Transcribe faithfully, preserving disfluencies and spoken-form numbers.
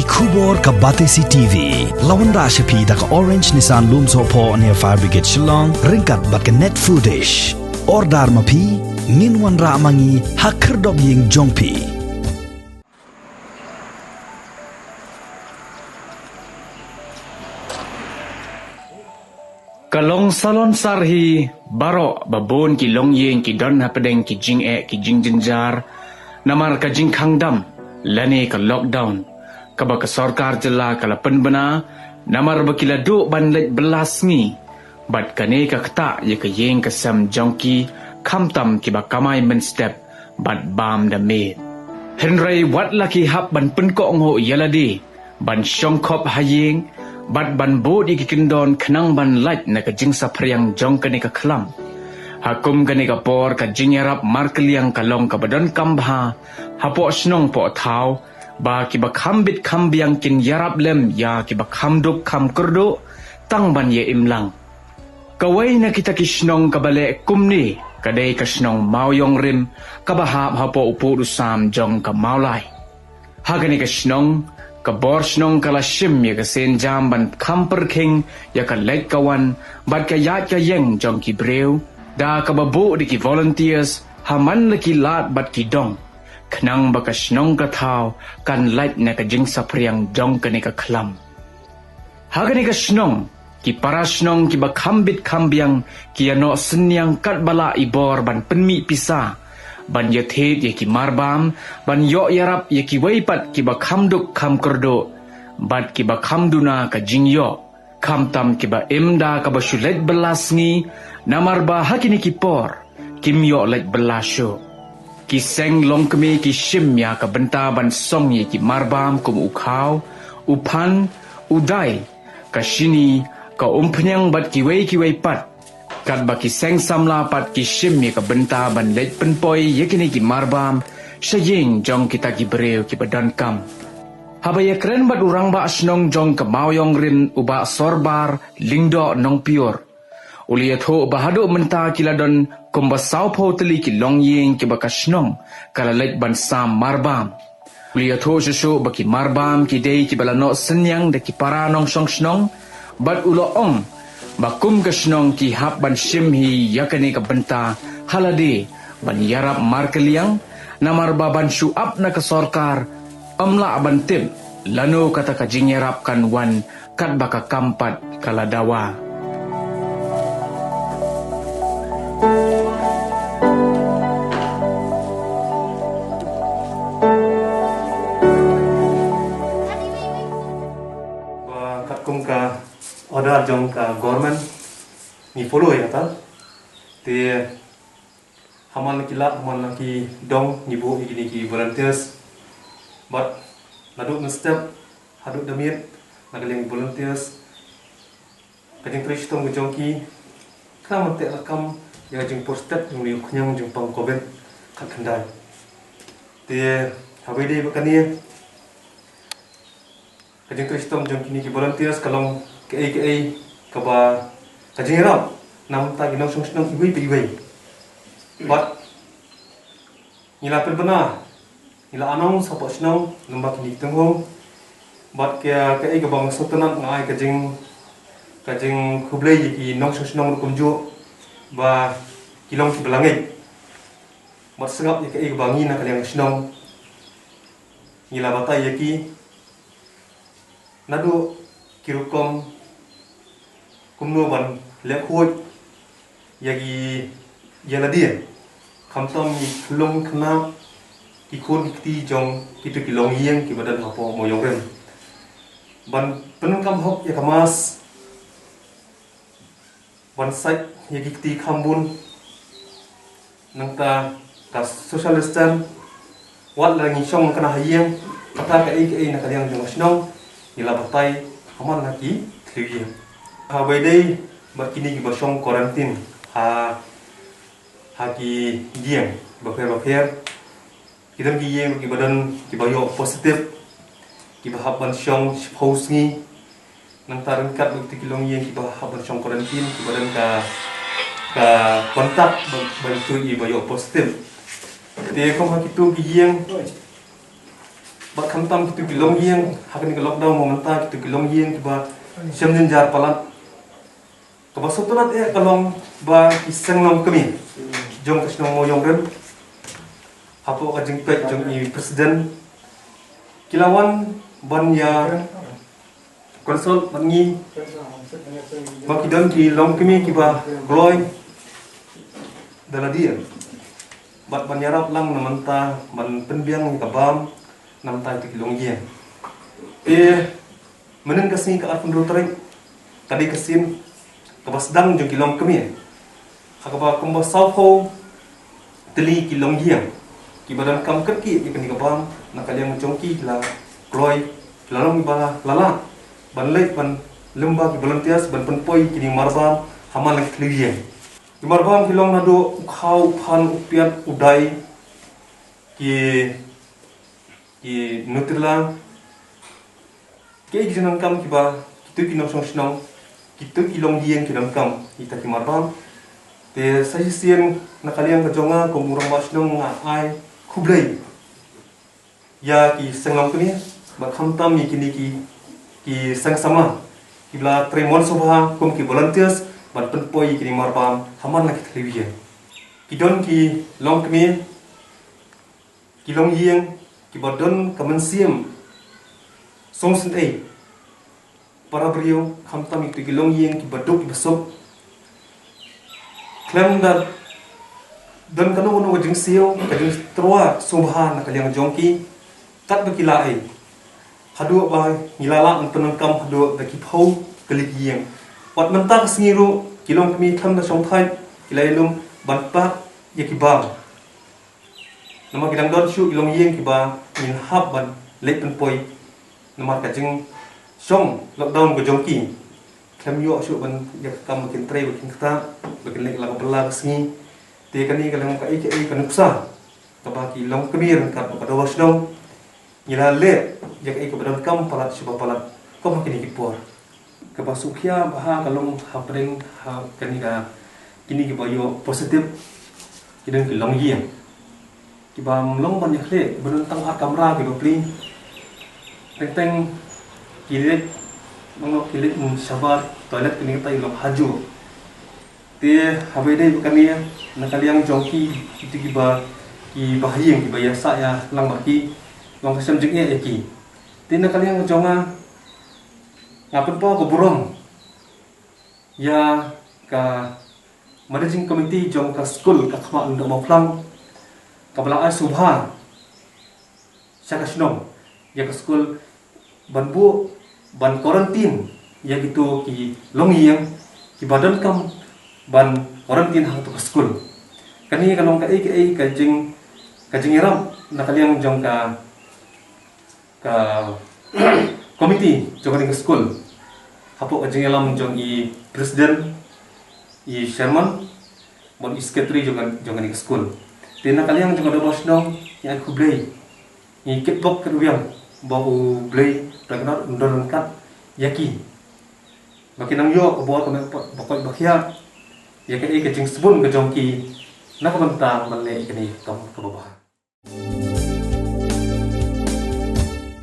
Khubor ka Batesi T V la wanrah sha phi da ka Orange Nissan Lumsohphoh near Fire Brigade Shillong, ryngkat bad ka Net Foodish. Order ma phi, ngin wanrah ma ngi ha khyrdop ïing jong phi. Ka long salonsar hi baroh ba bun ki longïing ki don hapdeng ki jingeh ki jingjynjar namar ka jingkhang dam lane ka lockdown kaba ka sorkar jylla ka la pynbna namar ba ki la duh ban leit bylla sngi bad kane ka ktah ïa ka ïing ka sem jong ki khamtam kiba kamai mynstep bad bam da miet. Hynrei wat la ki hap ban pynkohnguh ïa lade ban shong khop ha ïing bad ban bud ïa ki kyndon khnang ban lait na ka jingsaphriang jong kane ka khlam. Ha kum kane ka por ka jingïarap markylliang ka long kaba donkam bha hapoh shnong poh thaw ba kiba kham bit kham biang kin ïarap lem ïa kiba kham duk kham kyrduh tang ban ïa im lang. Kawei na kita ki shnong kaba leh kumne ka dei ka shnong Mawïongrim kaba hap hapoh u pud u sam jong ka Mawlai. Ha kane ka shnong ka bor shnong ka la shim ïa ka sienjam ban kham pyrkhing ïa ka leit ka wan bad ka ïaid ka ïeng jong ki briew da kaba buh da ki volunteers ha man la ki lad bad ki dong khnang ba ka shnong ka thaw kan lait na ka jingsaphriang jong kane ka khlam. Ha kane ka shnong ki para shnong kiba kham bit kham biang ki ïa noh synñiang katba lah i bor ban pynmih pisa ban ïa thied ïa ki marbam ban ïoh ïarap ïa kiwei pat kiba kham duk kham kyrduh bad kiba kham duna ka jingïoh khamtam kiba im da kaba shu leit bylla sngi namar ba ha kine ki por kim ïoh leit bylla shuh. Ki seng longkmie ki shim ïa ka bynta ban song ïa ki marbam kum u khaw, u phan, u dai, ka shini, ka umphniang bad kiwei kiwei pat. Katba ki seng samla pat ki shim ïa ka bynta ban leit pynpoi ïa kine ki marbam sha ïing jong kita ki briew kiba donkam. Haba ïakren bad u rangbah shnong jong ka Mawïongrim u Bah Sorbar Lyngdoh Nongpior u la ïathuh ba haduh mynta ki la don kumba sawphew tylli ki longïing kiba ka shnong ka la leit ban sam marbam. U la ïathuh shuh shuh ba ki marbam ki dei kiba la noh synñiang da ki para nongshong shnong bad u la ong ba kum ka shnong ki hap ban shim hi ïa kane ka bynta ha lade ban ïarap markylliang namar ba ban shu ap na ka sorkar ym lah ban tip lano kata ka jingïarap kan wan katba ka kam pat ka la dawa. Ba katkum ka order jong ka government ngi follow ïa kata. Te ha man la ki lad, ha man la ki dong ngi buh ïa kine ki volunteers. Bad naduh mynstep haduh da miet na ka liang volunteers ka jingtrei shitom ka jong ki khnang ban teh lakam ïa ka jingpur stet jong u khñiang jingpang covid khatkhyndai. Te haba ïadei bad kane ka jingtrei shitom jong kine ki volunteers ka long kaei kaei kaba ka jingïarap na ka bynta ki nongshong shnong iwei pa iwei. Bad ngi la pynbna, ngi la announce hapoh shnong lyngba kine ki tynghong. Bad ka, kaei kaba nga sngewtynnat nga ai ka jing, ka jingkhublei ïa ki nongshong shnong ruh kumjuh ba ki long kiba la ngeit bad sngap ïa kaei kaba ngi na ka liang ka shnong ngi la batai ïa ki. Naduh ki rukom kumno ban leh khuid ïa ki ïa lade, khamtam ïa ki khyllung khynnah, ki khun ki kti jong kito ki longïing kiba don hapoh Mawïongrim. Ban pyndonkam hok ïa ka mask, ban sait ïa ki kti kham bun, nangta ka social distance. Wat la ngi shong kane ha ïing, kata kaei kaei na ka liang jong ka shnong ngi la batai ha man la ki thliew ïing. Haba ïadei bad kine kiba shong quarantine ha, ha ki ïing bapher bapher. Ki don ki ïing kiba don kiba ïoh positive, kiba hap ban shong shiphew sngi. Nangta ryngkat bad kita ki longïing kiba hap ban shong quarantine kiba don ka, ka kontak bad, bad itu iba ïoh positive. Te kum ha kitu ki ïing Bad khamtam kito ki longïing, ha kane ka lockdown mynta kito ki longïing kiba shem jynjar palat. Kaba sngewtynnat eh ka long ba ki seng longkmie jong ka shnong Mawïong Rim, hapoh ka jingpeit jong i president, ki la wan ban ïa consult bad ngi ba ki don ki longkmie kiba kloi da lade, bad ban ïarap lang na mynta ban pynbiang ïa ka bam na mynta kito ki longïing. Te mynhynnin ka sngi ka arphew hynriew tarik ka dei ka sien kaba sdang jong ki longkmie, ha kaba kumba sawphew tylli ki longïing kiba donkam kyrkieh ïa kane ka bam, na ka liang jong ki ki la kloi, ki la long kiba la lah ban leit ban lyngba ki volunteers ban pynpoi kine ki marbam ha man la ki thliew ïing. Ki marbam ki long naduh u khaw, u phan, u piat, u dai, ki, ki Nutella, kiei ki jingdonkam kiba kito ki nongshong shnong, kito ki longïing ki donkam ïa kita ki marbam. Te sa shisien na ka liang ka jong nga kum u rangbah shnong nga ai khublei ïa ki seng longkmie bad khamtam ïa kine ki, ki seng samla kiba la trei mon sngewbha kum ki volunteers ban pynpoi ïa kine ki marbam ha man la ki thliew ïing. Ki don ki longkmie, ki longïing kiba don ka mynsiem sngewsynei para briew, khamtam ïa kito ki longïing kiba duk kiba suk. Khlem da don kano kano ka jingsiew, ka jingtyrwa sngewbha na ka liang jong ki, katba ki la ai, haduh ba ngi la lah ban pyndonkam haduh da ki phew tylli ki ïing. Wat mynta ka sngi ruh ki longkmie khlem da shongthait ki la ïalum ban pah ïa ki bam. Namar ki dang don shuh ki longïing kiba ngin hap ban leit pynpoi namar ka jingshong lockdown ka jong ki. Khlem ïoh shuh ban ïa ka kam ba kin trei, ba kin ktah, ba kin leit la ka bylla ka sngi. Te kane ka long kaei kaei ka nuksa kaba ki longkmie ryngkat bad ka dorbar shnong ngi la leh ïa kaei kaba donkam palat sha ba palat kum ha kine ki por. Kaba sngewkhia bha ka long hapdeng ha kane ka, kine kiba ïoh positive ki don ki longïing kiba ym long ban ïakhleh, ba don tang ar kamra kiba plie. Teng teng ki leit, long ki leit shabar, toilet kine kita ki long hajuh. Te haba ïadei bad kane, na ka liang jong ki, kito kiba, kiba ha ïing kiba ïa sah ïa lang bad ki, long ka shem jingeh ïa ki. Te na ka liang jong nga, nga pynpaw ka burom ïa ka managing committee jong ka skul ka Khmah Lyngdoh Mawphlang, kaba la ai sngewbha sha ka shnong ïa ka skul ban buh, ban quarantine ïa kito ki longïing kiba donkam ban quarantine ha kato ka skul. Kane ka long kaei kaei ka jing, ka jingïarap na ka liang jong ka, ka committee jong kane ka skul, hapoh ka jingïalam jong i president, i chairman bad i secretary jong ka, jong kane ka skul. Te na ka liang jong ka dorbar shnong ngi ai khublei, ngi kitbok kitwïang ba U Blei Trai Kynrad un don ryngkat ïa ki, ba kin nang ïoh ka bor ka meh ba koit ba khiah ïa kaei ka jingsbun ka jong ki na ka bynta ban leh ïa kane ka kam kaba bha.